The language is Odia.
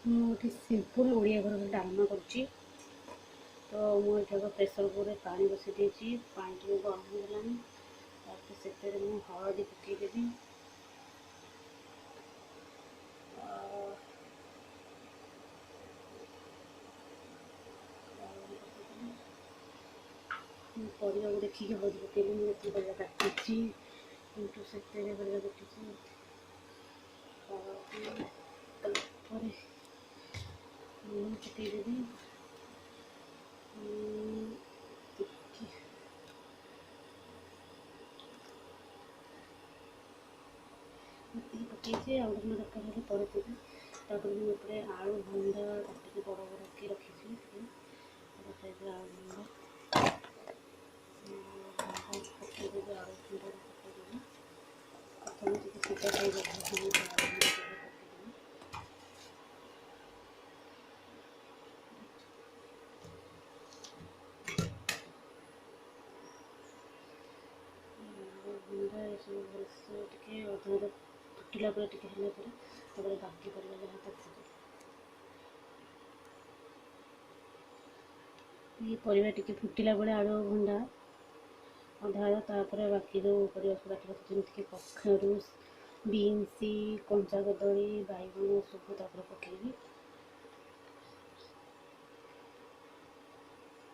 ମୁଁ ଏଠି ସିମ୍ପଲ୍ ଓଡ଼ିଆ ଘରର ଡାଲମା କରୁଛି। ତ ମୁଁ ଏଠି ଆଗ ପ୍ରେସର୍ କୁକର୍ରେ ପାଣି ବସାଇ ଦେଇଛି। ପାଣି ଟିକେ ଗରମ ହେଇଗଲାଣି। ତାପରେ ସେଥିରେ ମୁଁ ହଳଦୀ ପକାଇଦେବି। ମୁଁ ପରିବାକୁ ଦେଖିକି ହଳଦୀ ପକାଇଲି। ମୁଁ ଯେତିକି ପରିବା କାଟିଛି କିନ୍ତୁ ସେଥିରେ ପରିବା କାଟିଛି ହଳଦୀ, ତାପରେ ଲୁଣ ପକାଇଦେବି ଟିକେ। ଏତିକି ପକାଇଛି, ଆଉ ଗୋଟେ ଦରକାର ହେଲେ ପରେ ଦେବି। ତାପରେ ମୁଁ ଏପଟେ ଆଳୁ ଭଣ୍ଡା କାଟିକି ବଡ଼ ବଡ଼ ରଖିଛି, ଟିକେ ବଡ଼ ସାଇଜ୍ର ଆଳୁ ଭଣ୍ଡା ପକାଇଦେବି। ଆଳୁ ଭଣ୍ଡା ପକାଇଦେବି ପ୍ରଥମେ, ଟିକେ ସିଝା ଖାଇଦେବି। ଆଳୁ ଭଣ୍ଡା ପକାଇଦେବି। ଭଣ୍ଡା ଏସବୁ ଭଲସେ ଟିକେ ଅଧା ଅଧା ଫୁଟିଲା ପରେ, ଟିକେ ହେଲା ପରେ, ତାପରେ ବାକି ପରିବା ଯାହା ପକାଇଦେବି। ଇଏ ପରିବା ଟିକେ ଫୁଟିଲା ବେଳେ ଆଳୁ ଭଣ୍ଡା ଅଧା ଅଧା, ତାପରେ ବାକି ଯେଉଁ ପରିବା ସବୁ କାଟି ରଖିଛି, ଯେମିତିକି କଖାରୁ, ବିନ୍ସ, କଞ୍ଚା କଦଳୀ, ବାଇଗଣ ସବୁ ତାପରେ ପକାଇବି।